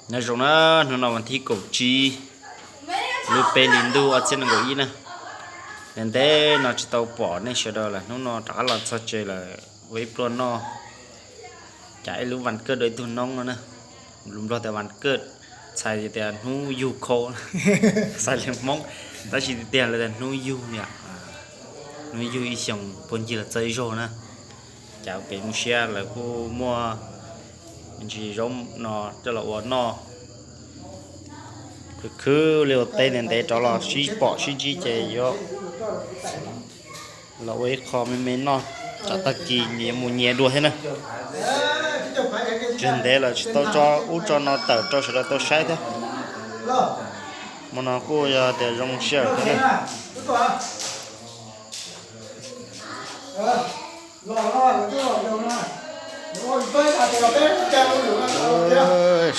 Nyob zoo na, hnub no vas thib kaum tsib lub peb hlis ntuj ob txhiab nees nkaum ib na. Ntev ntev no tsis tau pom nej sawv daws lawm, hnub no rov qab los txog tsev lawm ua ib pluaj noj. Cas ib lub vas kaj rau ib tug noob no na. Lus Nplog tias vas kaj, txhais tias hnub yug khau, txhais li Hmoob, tab sis tiag tiag lawv tias hnub yug yom. Hnub yug ib xyoos puag ncig los txog ib zaug na. Cas pem mus siab lawv kuj muaj me ntsis zaub no coj los ua noj. Khwv khwv li ua teb ntev ntev rov los sib pom sib ntsib ces yuav los ua ib qho me me noj, tsam tag kis yuav mus nyias dua thiab na. Tsis ntev lawm tsis tau tso ub tso no tawm rau sawv daws tau saib thiab. Hmo no kuj yog tias zoo sij hawm thiab na.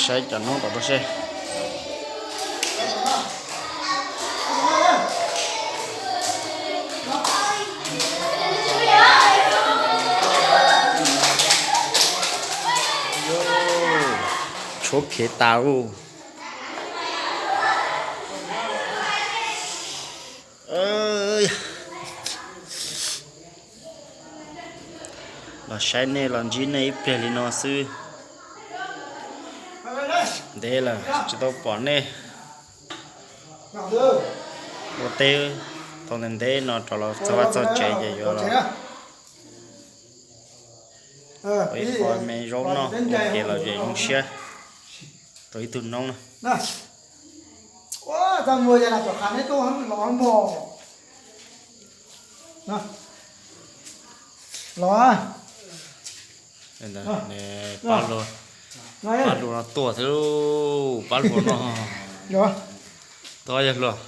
Saib cov noob tom rau seb. Tshuab khiav tas ub. Los saib nej los ntsib nej ib pliag li no xwb. Ntev lawm tsis tau pom nej ua teb tau ntev ntev no rov los txog vaj txog tsev ces yuav los ua ib qho me zaub noj ua ke los zem zoo siab rau ib tug noob na. Pab luag no tuaj thiab, pab luag no tuaj yog luag.